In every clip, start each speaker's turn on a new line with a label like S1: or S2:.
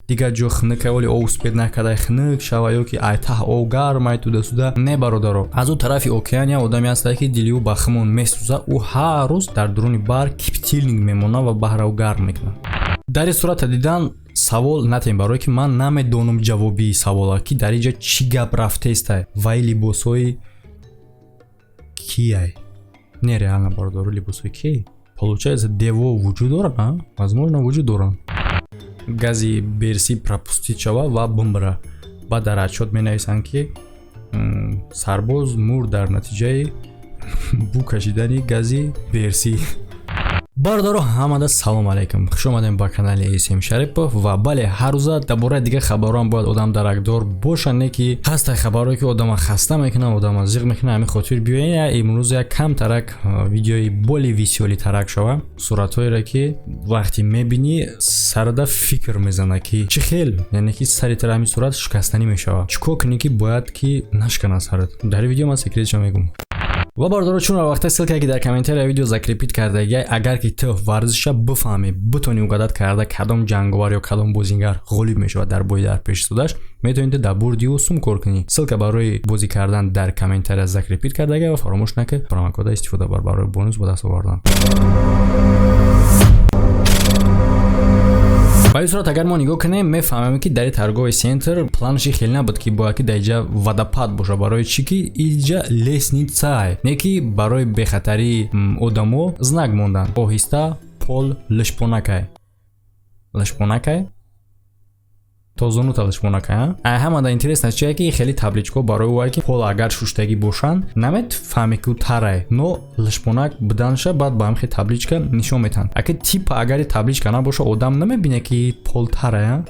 S1: Дигар ҷо хунука, вале об успеть накарда хунук шава, ё ки ай таҳ об гарм ай туда-сюда. Не, бародаро, аз ӯ тарафи океан як одаме ҳастае, ки дили ӯ ба хумон месӯза. Ӯ ҳар рӯз дар дуруни баҳр кипятильник мемонад ва баҳра ӯ гарм мекунад. Дар ин сурата дидан савол натем, барое ки ман намедонам ҷавоби савола, ки дар инҷа чӣ гап рафтеста. Вай либосҳои кияй? Не, реально, бародаро, либосҳои ки? Получается, дево вуҷуд доранд? Возможно, вуҷуд доранд. Гази берсӣ пропустить шава ва бимбира. Баъд дар отчёт менависанд, ки сарбоз мурд дар натиҷаи бӯ кашидани гази берсӣ. Бародаро, ҳамада салом алайкум, хуш омадем ба канали См Шарипов. Ва бале, ҳар рӯза дар бораи дигар хабарҳоам бояд одам даракдор боша, не ки ҳастай хабарҳое, ки одама хаста мекунад, одама зиқ мекунад. Ҳамин хотир биёен, имрӯз як камтарак видеои более весёлый тарак шава. Суратҳоеро, ки вақте мебинӣ, сарада фикр мезана, ки чӣ хел, яъне ки сари тара ҳамин сурат шикастанӣ мешавад. Чӣ кор кунӣ, ки бояд ки нашканад сарат? Дар видео ман секретша мегӯм. Ва бародаро, чун вақта ссылка, ки дар комментария видео закрепить кардагиай, агар ки ту варзиша бифаҳмӣ, битонӣ угадать карда, кадом ҷанговар ё кадом бозингар ғолиб мешавад дар бои дар пеш истодаш, метавонӣ ту дар бурди ӯ сум кор кунӣ. Ссылка барои бозӣ кардан дар комментария закрепить кардагиай ва фаромӯш накӣ, промокода истифода бар барои бонус ба даст овардан. Ба ин сурат агар мо нигоҳ кунем, мефаҳмем, ки дар торговый центр планши хеле набуд, ки бояд ки дар иҷа водопад боша. Барои чӣ ки иҷа лестница, не ки барои бехатарии одамо знак монданд: оҳиста, пол лишпонакай, лишпонакай то зонута лишпонакай. Ай ҳамада интересно чие, ки хеле табличко барои ӯ, ки пол агар шуштагӣ бошанд, наметфаҳме, ки ӯ тарай, но лишпонак буданша баъд ба ҳамхе табличка нишон метаҳанд. Аки типа агари табличка набоша, одам намебине, ки пол тарай.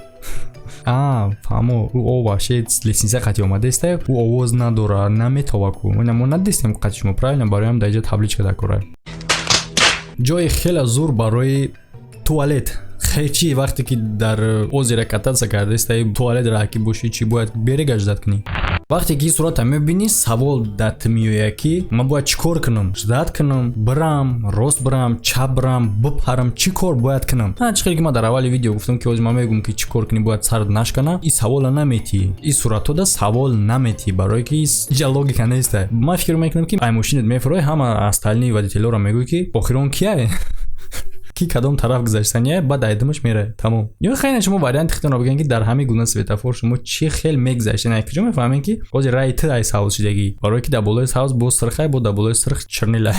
S1: А фаҳмо, ӯ об вообще лестница қати омадаеста, ӯ овоз надора, наметова ку. Мо надистем қати шумо, правильно? Бароям дар иҷа табличка дакора. Ҷои хеле зур барои туалет. Хечи вақте ки дар озера кататься кардаиста, туалет раҳ ки бошӣ, чӣ бояд берега ждать кунӣ? Вақте ки сурата мебинӣ, савол дар ту меояд, ки ман бояд чӣ кор кунам? Ждать кунам, бирам, рост бирам, чап бирам, бипарам, чӣ кор бояд кунам? Чӣ хеле ки ман дар аввали видео гуфтам, ки ҳозир ман мегӯм, ки чӣ кор кунӣ, бояд сарат нашкана. Ин савола наметиҳӣ, ин суратҳода савол наметиҳӣ, барое ки иҷа логика неста. Ман фикр мекунам, ки ай мошинат мефурои, ҳама остальные водителёро мегӯй, ки охирон кияе, ки кадом тараф гузаштания, баъд айдимаш мерае, тамом. Ё хайна, шумо варианти худтонро бигӯен, ки дар ҳамин гуна светофор шумо чӣ хел мегузаштен? Ай куҷо мефаҳмем, ки ҳозир раи ту ай савз шидагӣ? Барое ки дар болои савз боз сирхай, бо дар болои сирх чернила.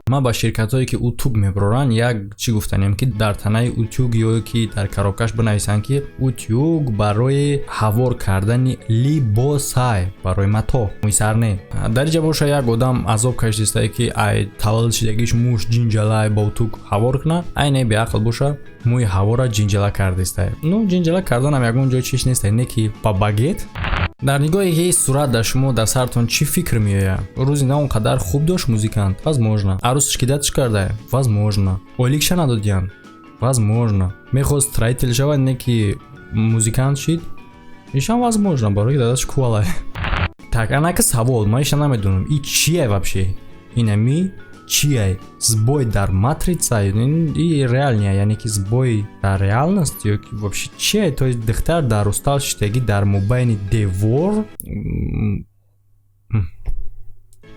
S1: Ман ба ширкатҳое, ки утюг мебароранд, як чӣ гуфтанем, ки дар танаи утюг ё ки дар коробкаш бинависанд, ки утюг барои ҳавор кардани либосай, барои мато, мӯйсар не. Дар иҷа боша, як одам азоб кашидистае, ки ай таваллуд шидагиш мӯш ҷинҷалай ба утюг ҳавор куна. Ай не, беақл боша, мӯи ҳавора ҷинҷала кардистае. Ну, ҷинҷала карданам ягон ҷой чиш несте, не ки ба багет. Дар нигоҳе ки сурат дар шумо, дар сартон чӣ фикр меояд? Рӯзи на он қадар хуб дошт музикант? Возможно. Арӯсаш кидать кардае? Возможно. Ойликша надодиянд? Возможно. Мехост строитель шавад, не ки музикант шид? Ишам возможно, барои дадаш кувалай. Так, анака савол, ман иша намедонам, и чие вообще? Инами чие? Сбой дар матрица и реальная, яъне ки сбой дар реальность ё ки вообще чие? То есть духтар дар устал шидагӣ дар мобайни девор.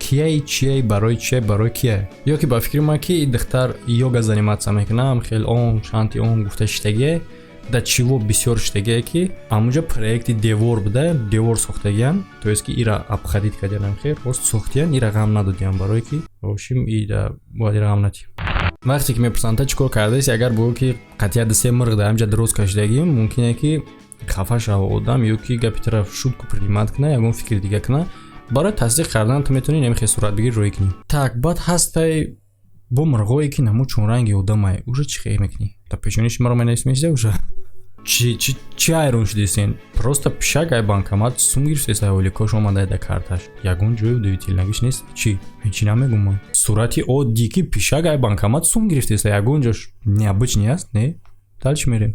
S1: Кияи, чияи, барои чия, барои кия? Ё ки ба фикри ман, ки духтар йога заниматься мекунам, хел он шанти он гуфта шидагие, да чиво бисёр шидагие, ки ҳамунҷо проекти девор буда, девор сохтагиян, то есть ки ира обходить кардиан, хел рост сохтиян, ира ғам надодиян, барое ки вообщем ира бояд ира ғам надиҳ. Вақте ки мепурсанд, та чӣ кор кардаест, агар бигӯ, ки қатъия дасе мирғ дар ҳамҷа дароз кашидагим, мумкине, ки хафа шава одам ё ки гапи тараф шутку принимать куна, ягон фикри дига куна. Барои тасдиқ кардан ту метавонӣ намихе сурат бигир, рӯй кунӣ. Так, баъд ҳастай бо мирғое, ки намо чунранги одамай. Уже чӣ хел мекунӣ? Дар пешониши маро менависмешида уже чӣ ҳайрон шудесен? Просто пишак ай банкомат сум гирифтеса, ойликош омадай да карташ, ягон ҷои удивительнагиш нест. Чӣ, ҳечи намегум ман. Сурати оддӣ, ки пишак ай банкомат сум гирифтеса, ягон ҷош необычный аст? Не, дальше мерем.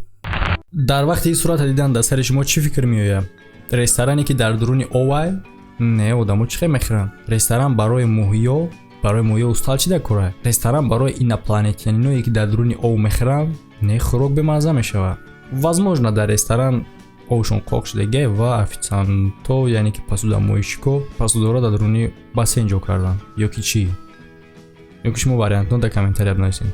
S1: Дар вақти ин сурата дидан дар сари шумо чӣ фикр меояд? Ресторане, ки дар дуруни овай? Не, одамо чӣ хел мехӯранд? Ресторан барои моҳиё? Барои моҳиё устал чӣ дар кора? Ресторан барои инопланетяниное, ки дар дуруни ов мехӯранд? Не, хӯрок бемазза мешавад. Возможно, дар ресторан обшон қоқ шудагиай ва официанто, яъне ки посудомойщико, посудора дар дуруни бассейн ҷо карданд ё ки чӣ? Ё ки шумо вариантно дар комментария бинависед.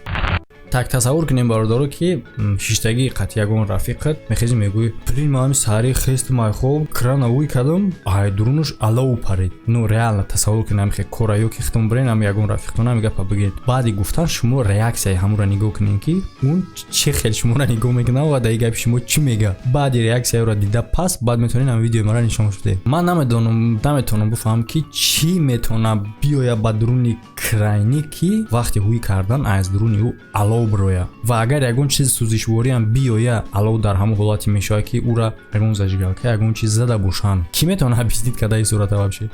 S1: Так, тасаввур кунем, бародаро, ки шиштагии қати ягон рафиқат мехези, мегӯӣ: «Блин, ман ҳами саҳари хестум, ай хоб крана вуй кардам, ай дурунаш алов парид». Ну реально тасаввур кунем, ҳами кора ё ки хитон бирен, ҳами ягон рафиқтон ҳами гапа бигӯед. Баъди гуфтан шумо реаксияи ҳамура нигоҳ кунем, ки он чӣ хел шуморо нигоҳ мекунад ва дар гапи шумо чӣ мега. Баъди реаксияро дида пас баъд метавонед ҳами видеои мара нишон шудед. Ман намедонам, наметавонам бифаҳмам, ки чӣ метавона биёяд ба дуруни краник, ки вақти ҳуй кардан аз дуруни ӯ алов бироя. Ва агар ягон чизи сӯзишвориам биёя, алов дар ҳамон ҳолате мешавад, ки ӯра ягон зажигалка, ягон чиз зада бошанд. Кӣ метавона объяснить карда ин сурата вообще?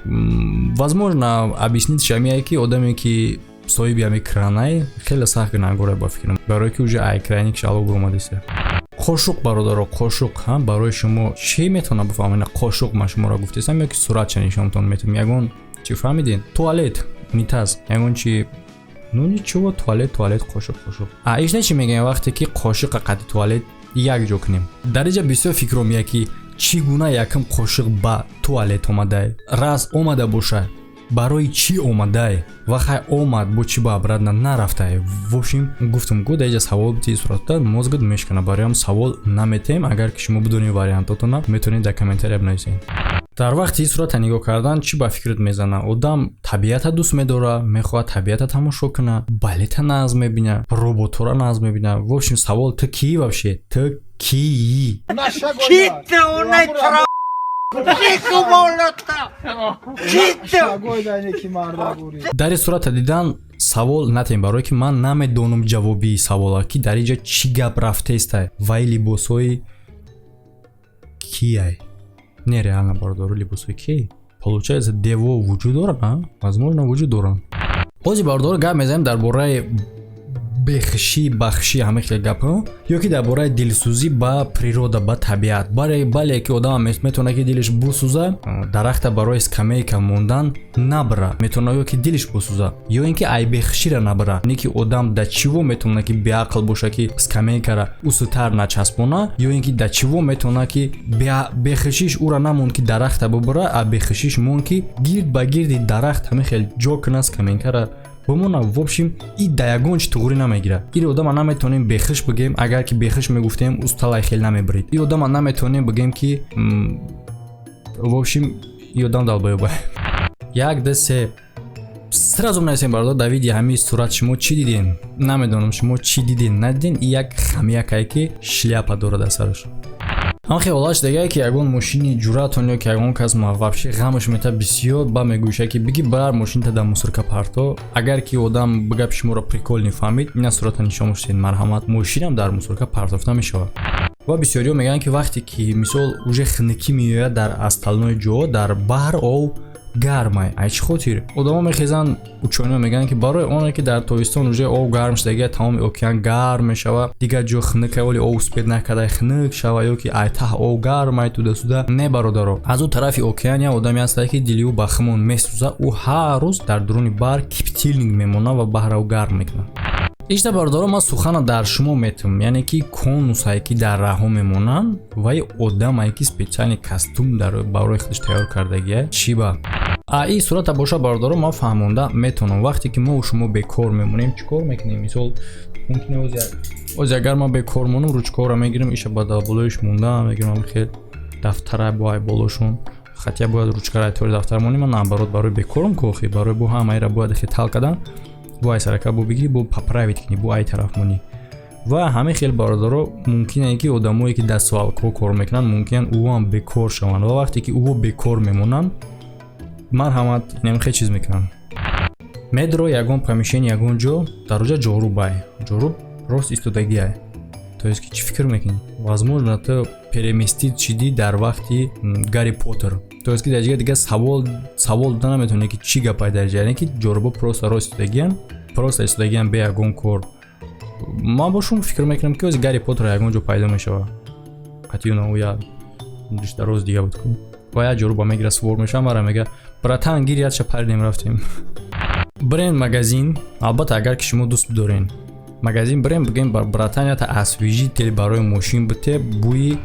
S1: Возможно, объяснить шамие, ки одаме, ки соҳиби ҳами кранай, хеле сахт гунаҳгоре ба фикрам, барое ки уже ай краникш алов биромадиста. Қошуқ, бародаро, қошуқ ҳа, барои шумо чӣ метавона бифаҳмед? Қошуқ ман шуморо гуфтесам ё ки суратша нишонтон метавонам? Ягон чӣ фаҳмидин? Туалет, унитаз, ягон чи? Ну ничего, туалет, туалет, қошуқ, қошуқ. А ишна чӣ мегӯем, вақте ки қошуқа қати туалет якҷо кунем? Дар инҷа бисёр фикро меяд, ки чӣ гуна якм қошуқ ба туалет омадай? Раз омада бошад, барои чӣ омадай? Ва хай, омад, бо чӣ ба обратно нарафтай? В общем, гуфтум ку, дар инҷа савол бити, суратта мозгат мешкана. Бароям савол наметем. Агар ки шумо бидонед вариантотона, метавонед дар комментария бинависед. Дар вақти ин сурата нигоҳ кардан чӣ ба фикрат мезана? Одам табиата дӯст медора, мехоҳад табиата тамошо куна, балета нағз мебина, роботҳоро нағз мебина. В общем, савол: ту кии вообще? Ту кии?
S2: Кӣ ту? Кӣ болота? Кӣ ту?
S1: Дар ин сурата дидан савол натем, барое ки ман намедонам ҷавобии савола, ки дар инҷа чӣ гап рафтеста. Вай либосҳои кияй? Не, реально, бародаро, либосҳои ки? Получается, дево вуҷуд доранд? Возможно, вуҷуд доранд. Ҳозир, бародаро, гап мезанем дар бораи бехишӣ, бахшӣ, ҳама хел гапҳо, ё ки дар бораи дилсӯзӣ ба природа, ба табиат. Бале, ки одам метавонад, ки дилаш бусӯза, дарахта барои скамейка мондан набра метавонад, ё ки дилаш бусӯза, ё ин ки ай бехишира набра. Не ки одам да чиво метавонад, ки беақл боша, ки скамейкара усутар начаспона, ё ин ки да чиво метавонад, ки бехишиш ӯра намонд, ки дарахта бубура, а бехишиш монд, ки гирд ба гирди дарахт ҳама хел ҷо кунад, скамейкара бимона. В общем, и да ягон чи туғрӣ намегирад. Ин одама наметавонем бехиш бигем. Агар ки бехиш мегуфтем, усталай хел намебирид. Ин одама наметавонем бигем, ки в общем, и одам долбоёба. Як, ду, се, сразу менависем. Бародар, дар видео ҳамин сурат шумо чӣ дидем? Намедонам, шумо чӣ дидем, надидем. И як хамиякае, ки шляпа дорад дар сараш. Ҳам хел ҳолат шудагае, ки ягон мошини ҷуръатон ё ки ягон кас вообще ғамаш мета бисёр, ба мегӯша, ки биги бар мошинта дар мусорка парто. Агар ки одам ба гапи шуморо прикол нефаҳмид, ина сурата нишон мошед: марҳамат, мошинам дар мусорка партофта мешавад. Ва бисёриҳо мегӯянд, ки вақте ки мисол уже хунукӣ меояд, дар остальной ҷо дар баҳр ов гармай. Ай чӣ хотир одамо мехезанд? Учёныйҳо мегӯянд, ки барои оне ки дар тобистон уже об гарм шудагия, тамоми океан гарм мешава, дигар ҷо хунука, вале об успеть накарда хунук шава, ё ки ай таҳ об гармай, туда-сюда. Не, бародаро, аз ӯ тарафи океан як одаме ҳастае, ки дили ӯ ба хумон месӯза. Ӯ ҳар рӯз дар дуруни баҳр кипятильник мемонад ва баҳра ӯ гарм мекунад. Ишта, бародаро, ман сухана дар шумо метавам, яъне ки конусае, ки дар раҳо мемонанд, вай одамае, ки специальный костюм барои худаш тайёр кардагия. Чӣ ба а ин сурата боша, бародаро, ман фаҳмонда метавонам. Вақте ки мо шумо бекор мемонем, чӣ кор мекунем? Мисол, мумкин ози агар ман бекор монам, ручкаҳоро мегирам, иша ба болоиш монда мегирам, хел дафтара бо ай болошон, хотя бояд ручкара тори дафтар монем. Ман наоборот барои бекорам кохи, барои бо ҳамаира бояд хел тал кардан, бо ай сарака бо бигирӣ, бо поправить кунӣ, бо ай тараф монӣ. Ва ҳамин хел, бародаро, мумкине, ки одамое, ки дар свалкаҳо кор мекунанд, мумкин ӯҳам бекор шаванд. Ва вақте ки ӯҳо бекор мемонанд, марҳамат, инам хел чиз мекунанд: медро ягон помещение, ягон ҷо, дар оҷа ҷорубай, ҷоруб рост истодагиай. То есть ки чӣ фикр мекунӣ? Возможно, ту переместить шидӣ дар вақти Гарри Поттер. То есть ки дар ҷига дига савол дода наметавонӣ, ки чӣ гапай дар ҷа, яъне ки ҷорубо просто рост истодагиян, просто истодагиян бе ягон кор. Ман бо шумо фикр мекунам, ки ози Гарри Поттер ягон ҷо пайдо мешава, қатъиюна ӯ я дароз дига буд ва як ҷоруба мегира, сувор мешава, мара мега: «Братан, гир, яча паридем, рафтем». Бренд магазин, албатта, агар ки шумо дӯст бидорен. Магазин бирем, бигем: «Братан, ята освежитель барои мошин бите, бӯи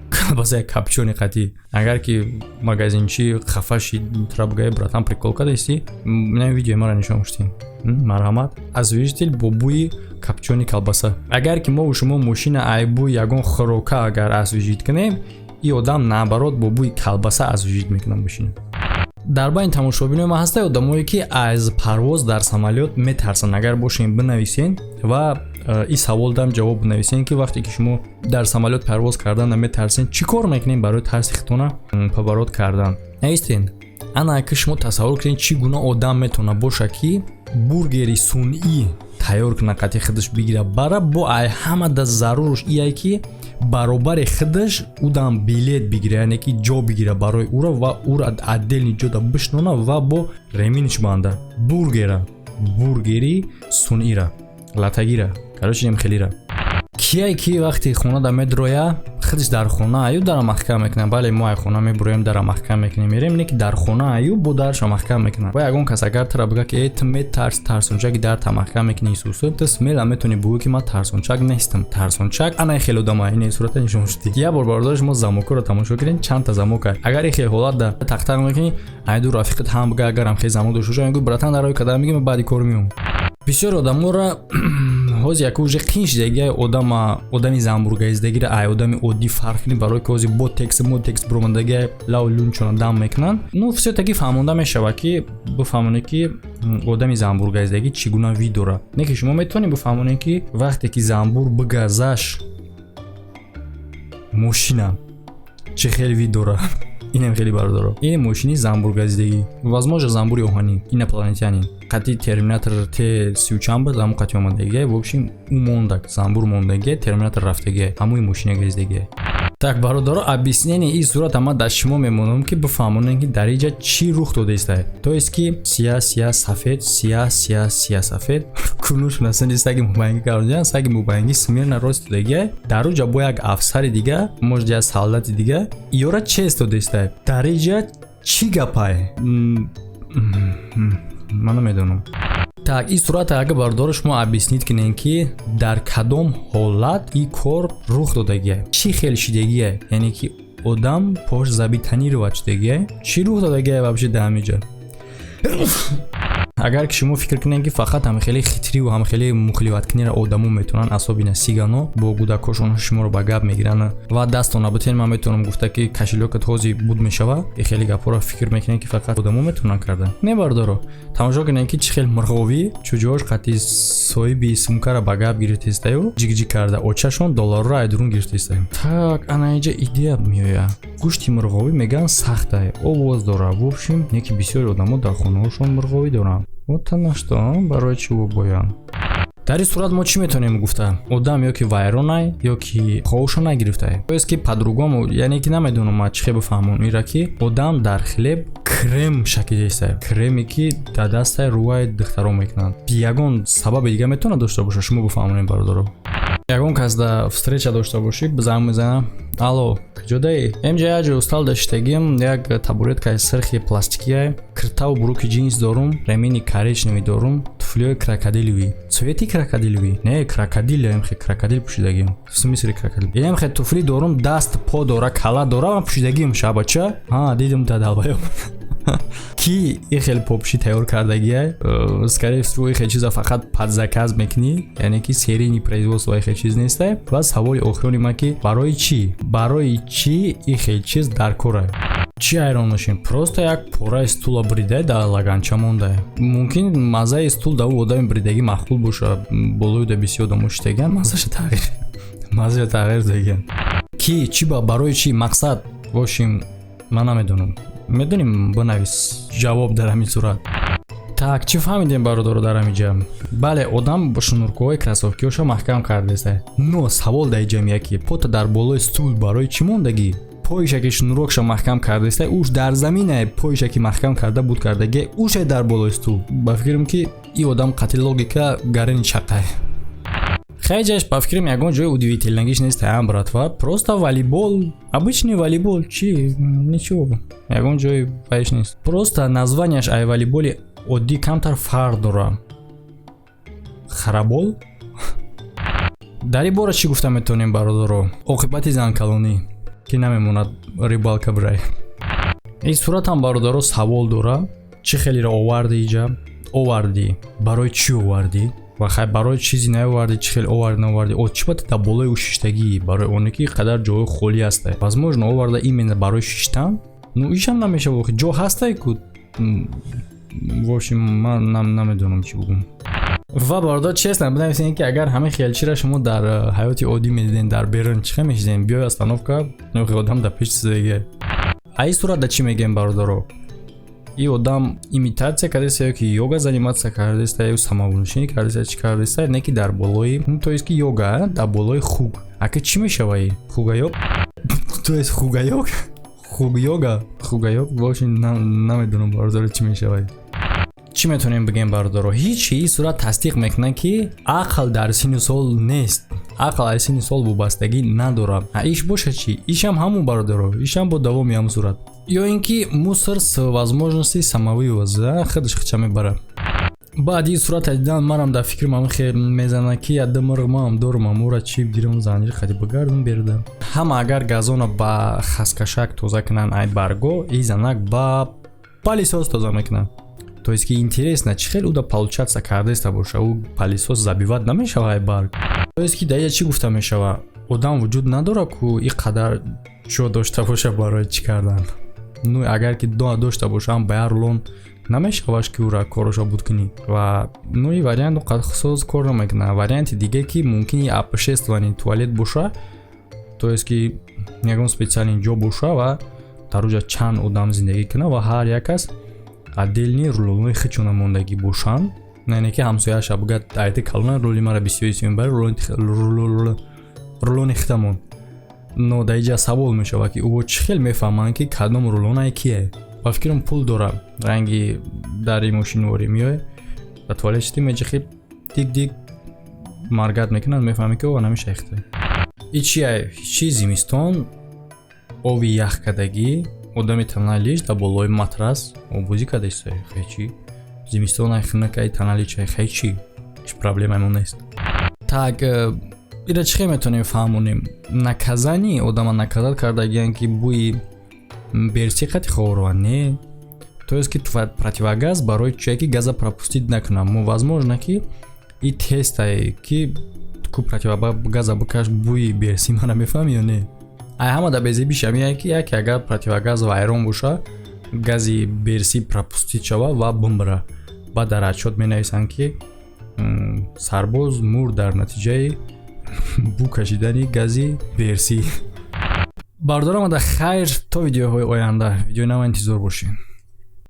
S1: колбасаи копчёный қатӣ». Агар ки магазинчи хафа шид, тра бигӯяд: «Братан, прикол кадаисти?» Ина видеои маро нишон гуштем. Марҳамат, освежитель бо бӯи копчёный колбаса. Агар ки мо шумо мошина ай бӯи ягон хӯрока агар освежить кунем, и одам, наоборот, бо бӯи колбаса освежить мекунад мошина. Дар байни тамошобинои ман ҳастанд одамое, ки аз парвоз дар самолёт метарсанд. Агар бошем, бинависен ва ин савол дам ҷавоб бинависен, ки вақте ки шумо дар самолёт парвоз кардан наметарсен, чӣ кор мекунем барои тарси худтона побороть кардан? Наистен. Ана, ки шумо тасаввур кунед, чӣ гуна одам метавонад бошад, ки бургери сунъӣ тайёр кунад, қати худаш бигира, бара. Бо ай ҳамада заруруш ие, ки баробари худаш удам билет бигира, яъне ки ҷо бигира барои ӯро ва ӯро отдельный ҷода бишнона ва бо ремень ш банда бургера, бургери сунъира, латагира, короче, немхелира. Кияй, ки вақте хонада медроя, худаш дар хона аю дара маҳкам мекунад? Бале, мо ай хона мебуроем, дара маҳкам мекунем, мерем, не ки дар хона аю бо дарша маҳкам мекунад. Ва ягон кас агар тара бига, ки э, ту метарс, тарсончаки, дарта маҳкам мекунӣ, исусу, ту смело метавонӣ бугӯ, ки ман тарсончак нестам. Тарсончак ана хеле одама ин сурата нишон шуди. Як бор, бародари, шумо замок оро тамошо кунед, чандта замок а. Агар ин хел ҳолат да тақтақ мекунӣ, айду рафиқат ҳам бига, агарам хел замок дошта боша, мегӯ: «Братан, дарои када», мегӯ, баъди кор меом. Бисёр одаморо ҳозир яка уже қин шидагия одама, одами замбургаиздагиро ай одами оддӣ фарқ кунӣ, барои ки ҳозир ботекс, мотекс буромадагия, лав лунчона дам мекунанд. Ну, всё-таки фаҳмонда мешавад, ки бифаҳмонед, ки одами замбургаиздагӣ чӣ гуна вид дорад. Не ки шумо метавонед бифаҳмонед, ки вақте ки замбур бигазаш, мошина чӣ хел вид дорад. Инам хеле, бародаро, ин мошини замбургазидагӣ, возможно, замбури оҳанӣ, инопланетянин, қати Терминатор т сию чанд буд, ҳамон қати омадагия. В общем, ӯ мондак, замбур мондагия, Терминатор рафтагия, ҳамои мошина газидагия. Так, бародаро, объяснение ин сурата ман дар шумо мемонам, ки бифаҳмонем, ки дар инҷа чӣ рух додаиста. То есть ки сия, сия, сафед, сия, сия, сия, сафед кунушна сини саги мубайнгӣ кардиан, саги мубайнгӣ смирно рост додагия. Дар уҷа бо як афсари дига, может, як солдати дига, ёра чест додаиста. Дар инҷа чӣ гапай, ман намедонам. Так, ин сурата агар, бародаро, шумо объяснить кунем, ки дар кадом ҳолат ин кор рух додагия, чӣ хел шидагия, яъне ки одам пош забетонировать шудагия, чӣ рух додагия вообще дар ҳамиҷа? Агар ки шумо фикр кунед, ки фақат ҳамхеле хитрию ҳамхеле мухливаткуниро одамо метавонанд, особенно сигано бо кӯдакошон шуморо ба гап мегиранд ва дастона бутен, ман метавонам гуфта, ки кошелёк ат ҳози буд мешава. И хеле гапҳоро фикр мекунед, ки фақат одамо метавонанд кардан. Не, бардоро, тамошо кунед, ки чӣ хел мурғовӣ чӯҷош қати соҳиби сумкаро ба гап гирифтаистаю, ҷигҷиг карда, очашон долларро айдурун гирифтаистаю. Так, ана инҷа идея меояд: гӯшти мурғовӣ, мегӯянд, сахтае, овоз дорад. В общем, не ки бисёри одамо дар хонаҳошон мурғовӣ доранд. Вот на что, барои чӣ боянд? Дар ин сурат мо чӣ метавонем гуфта? Одам ё ки вайронай, ё ки ховуша нагирифтай, то есть ки по-другому, яъне ки намедонам ма чӣ хел бифаҳмон ира, ки одам дар хлеб крем шакидаистай, креме ки дар дастай рӯай духтаро мекунанд. Ягон сабаби дига метавонад дошта бошад? Шумо бифаҳмонед, бародаро. Ягон кас да встреча дошта бошӣ, занг мезанам: «Алло, куҷодаи?» «Эмҷа як ҷо устал даштагим, як табуретка и сирхи пластикия, киртаву буруки ҷинс дорум, ремень и коричневый дорум, туфлиҳои крокодиловый, цвет и крокодиловый, не крокодил, эмхе крокодил пӯшидагим, в смысле крокодил, эмхе туфли дорум, даст по дора, кала дора, ман пӯшидагим шабача, ҳа, дидим та долбоёб, ки и хел попши тайёр кардагия. Скорее всего, и хел чиза фақат под заказ мекунӣ, яъне ки серийный производство и хел чиз неста. Ва саволи охирони ман, ки барои чӣ и хел чиз дар кора? Чӣ ҳайрон мешем? Просто як пораи стула брида, дар лаганча монда. Мумкин, маззаи стул да ӯ одами бридагӣ маъқул боша, болои да бисёр одамо шитагиан, маззаша тағйир додагиан. Ки чӣ, ба барои чӣ мақсад бошим, ман намедонам. Медонем, бинавис ҷавоб дар ҳамин сурат. Так, чӣ фаҳмидем, бародаро, дар ҳамин ҷа? Бале, одам бо шнурк ҳои кроссовки ҳоша маҳкам кардааст, но савол дар ҷамъия, ки пота дар болои стул барои чӣ мондагӣ? Поиша ки шнурок ша маҳкам кардааст, уш дар замина, поиша ки маҳкам карда буд кардагӣ, уше дар болои стул. Ба фикрам, ки ин одам қатъи логика гарини чақай. Хайҷаш, ба фикрам, ягон ҷои удивительный гиш нест, ам, братва. Просто волейбол, обычный волейбол, чи ничего, ягон ҷои вайш нест. Просто названия ш ай волейболи оддӣ камтар фарқ дора. Харабол. Дар ин бора чӣ гуфта метавонем, бародаро? Оқибати занкалонӣ, ки намемонад рыбалка бирай. Ин суратам, бародаро, савол дора: чӣ хелеро оварди иҷа? Овардӣ, барои чӣ овардӣ? Ва хай, барои чизе наовардӣ, чӣ хел оварди, наовардӣ? О, чӣ ба дар болои ӯ шиштагӣ? Барои оне ки қадар ҷои холӣ ҳаста, возможно, оварда именно барои шиштан. Ну, ишам намешава, ҷо ҳастай ку. В общем, ман намедонам чӣ бугум. Ва бародар, честно бинависем, ки агар ҳамин хелчира шумо дар ҳаёти оддӣ медиден, дар берун чӣ хел мешидем? Биёй, остановка, одам дар пеши зидаги. А ин сурат да чӣ мегӯем, бародаро? И одам имитация кардеста ё ки йога заниматься кардеста, ё самовнушение кардеста, чӣ кардеста? Не ки дар болои, то есть ки йога дар болои хук. Ака, чӣ мешава и хугаёг, то есть хугаёг, хуг йога, хугаёг? В общем, намедонам, бародаро, чӣ мешава. Чӣ метавонем бигӯем, бародаро? Ҳичи. Ин сурат тасдиқ мекунад, ки ақл дар синну сол нест, ақл аз синну сол вобастагӣ надорад. Иш боша чӣ? Ишам ҳамун, бародаро, ишам бо давоми ҳамун сурат. Ё ин ки мусор с возможности самовывоз, худаш хича мебарад. Баъди ин сурата дидан, манам дар фикрам ҳамин хел мезанад, ки яда мурғ маам дорум, амура чӣ гирам, занҷир хади бигардум берда. Ҳама агар газона ба хаскашак тоза кунанд, ай барго, и занак ба пылесос тоза мекунанд. То есть ки интересно, чӣ хел уда получаться кардаиста боша? Ӯ пылесос забивать намешава ай барг. То есть ки дар чӣ гуфта мешава? Одам вуҷуд надорад ку и қадар ҷо дошта боша барои чӣ кардан. Ну, агар ки дошта бошам, ба як рулон намешаваш, ки ӯра короша буд кунӣ. Ва ну, и вариант соз кор намекунад. Варианти диге, ки мумкин общественный туалет боша, то есть ки ягон специальный ҷо боша ва дар оҷа чанд одам зиндагӣ кунад ва ҳар як кас отдельный рулонҳои хичона мондагӣ бошанд, яъне ки ҳамсояаша бугад: «Айти калона, рули мара бисёри мебари, рулони хитамон». Но дар иҷа савол мешавад, ки ӯ чӣ хел мефаҳманд, ки кадом рулонае кие? Ба фикрам, пул дора, ранги дари мошинворӣ меояд, ба туалет шидӣ, меҷихи, дик дик маргат мекунад, мефаҳмӣ, ки о, намеша ихта. И чия? Чи зимистон ови ях кардагӣ, одами таналиш дар болои матрас обозӣ карда истоя. Хай, чӣ зимистон ай хунакай, танали чай, хай, чӣ? Ҳеҷ проблемаи мо нест. Так, ира чӣ хел метавонем фаҳмонем? Наказание одама наказать кардагиян, ки бӯи берси қати ховорова не, то есть ки противогаз барои чие, ки газа пропустить накунам. Мо возможно, ки и тестае, ки ку противогаза бикаш, бӯи берси мана мефаҳми ё не. Ай ҳама да безебиш ҳамияе, ки яке агар противогаз вайрон боша, гази берси пропустить шава ва бимбира. Баъд дар отчёт менависанд, ки сарбоз мурд дар натиҷаи бӯ кашидани гази берсӣ. Бардорам, да хайр, то видеоҳои оянда, видеои нава интизор бошед.